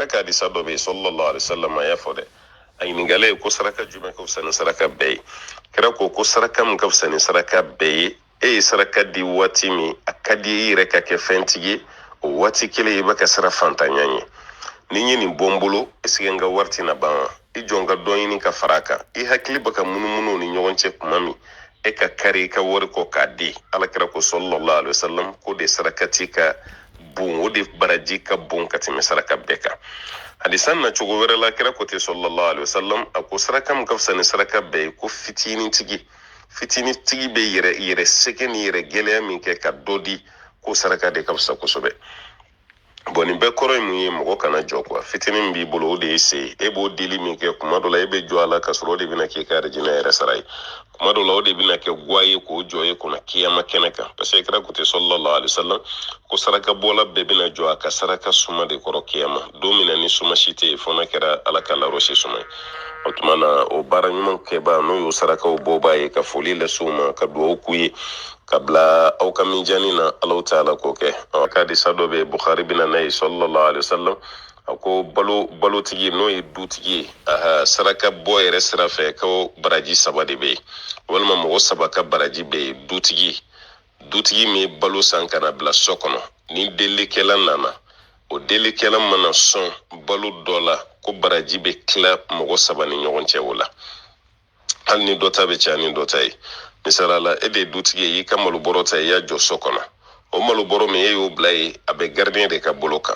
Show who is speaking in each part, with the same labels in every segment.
Speaker 1: Kira ka hadisa dɔ bɛ yen, sallallahu alaihi wasallam, a y'a fɔ dɛ, a ɲininkalen ye ko saraka jumɛn ka fisa ni saraka bɛɛ ye? Kira ko saraka min ka fisa ni saraka bɛɛ ye, e ye saraka di waati min a ka di i yɛrɛ ka kɛ fɛntigi ye, o waati kelen i bɛ ka siran fantanya ɲɛ. Ni n ye nin bɔ n bolo, est-ce que n ka wari tɛna ban wa? I jɔ n ka dɔ ɲini ka fara a kan. I hakili bɛ ka munumunu ni ɲɔgɔn cɛ kuma min, e ka kari i ka wari kɔ k'a di. Ala kira ko sallallahu alaihi wasallam k'o de sarakati ka bon, o de baraji ka bon ka tɛmɛ saraka bɛɛ kan. Hadisa na cogo wɛrɛ la, kira ko ten sallallahu alaihi wasallam, a ko saraka min ka fisa ni saraka bɛɛ ye, ko fitinitigi, fitinitigi bɛ yɛrɛ sɛgɛn ni yɛrɛ gɛlɛya min kɛ ka dɔ di, ko saraka de ka fisa kosɛbɛ. Bon, nin bɛɛ kɔrɔ ye mun ye? Mɔgɔ kana jɔ kuwa. Fitinin min b'i bolo, o de ye se ye. E b'o dili min kɛ, kuma dɔ la e bɛ jɔ a la ka sɔrɔ o de bɛna k'i ka arijinɛ yɛrɛ sara ye. Kuma dɔ la o de bɛna kɛ guwa ye k'o jɔ e kunna kiyama kɛnɛ kan, parce que kira ko ten sallallahu alaihi wasallam ko saraka bɔla bɛɛ bɛna jɔ a ka saraka suma de kɔrɔ kiyama don min na ni suma si tɛ yen fo n'a kɛra Ala ka larɔsi suma ye. O tuma na, o baara ɲuman kɛba, n'o y'o sarakaw bɔba ye, ka foli lase u ma, ka dugawu k'u ye ka bila aw ka minjani na, Alahu taala k'o kɛ. A ka hadisa dɔ bɛ yen, Bukhari bɛna n'a ye, sallallahu alaihi wasallam, a ko balotigi, n'o ye dutigi ye, aha, saraka bɔ yɛrɛ sira fɛ, ko baraji saba de bɛ yen, walima mɔgɔ saba ka baraji bɛ yen. Dutigi min ye balo san ka na bila so kɔnɔ, ni delikɛla nana, o delikɛla mana sɔn balo dɔ la, ko baraji bɛ tila mɔgɔ saba ni ɲɔgɔn cɛ o la, hali ni dɔ ta bɛ caya ni dɔ ta ye. Misali la, e de ye dutigi ye, i y'i ka malobɔrɔ ta, i y'a jɔ so kɔnɔ. O malobɔrɔ min e y'o bila yen, a bɛ gardien de ka bolo kan.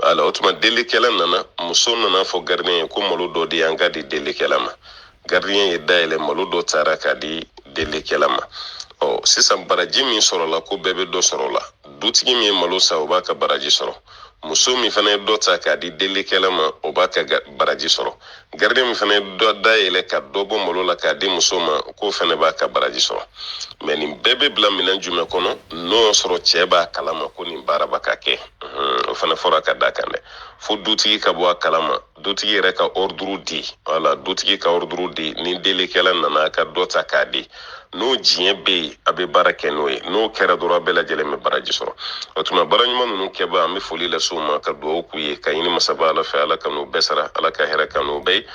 Speaker 1: Wala o tuma delikɛla nana, muso nana fɔ gardien ye ko malo dɔ di an ka di delikɛla ma. Gardien ye dayɛlɛ, malo dɔ taara k'a di delikɛla ma. Ɔ sisan, baraji min sɔrɔla, ko bɛɛ bɛ dɔ sɔrɔ o la. Dutigi min ye malo san, o b'a ka baraji sɔrɔ. Muso min fana ye dɔ ta k'a di delikɛla ma, o b'a ka baraji sɔrɔ. Gardien min fana ye dɔ dayɛlɛ ka dɔ bɔ malo la k'a di muso ma, k'o fana b'a ka baraji sɔrɔ. Mɛ nin bɛɛ bɛ bila minɛn jumɛn kɔnɔ? N'o y'a sɔrɔ cɛ b'a kalama ko nin baara bɛ ka kɛ. O fana fɔra ka da kan dɛ, fo dutigi ka bɔ a kalama, dutigi yɛrɛ ka ordre di. Wala dutigi ka ordre di, ni delikɛla nana, ka dɔ ta k'a di. N'o diɲɛ bɛ yen, a bɛ baara kɛ n'o ye. N'o kɛra dɔrɔn, a bɛɛ lajɛlen bɛ baraji sɔrɔ. O tuma baara ɲuman ninnu kɛba, an bɛ foli lase u ma, ka dugawu k'u ye, ka ɲini masaba Ala fɛ, Ala ka n'u bɛɛ sara, Ala ka hɛrɛ ka n'u bɛɛ ye.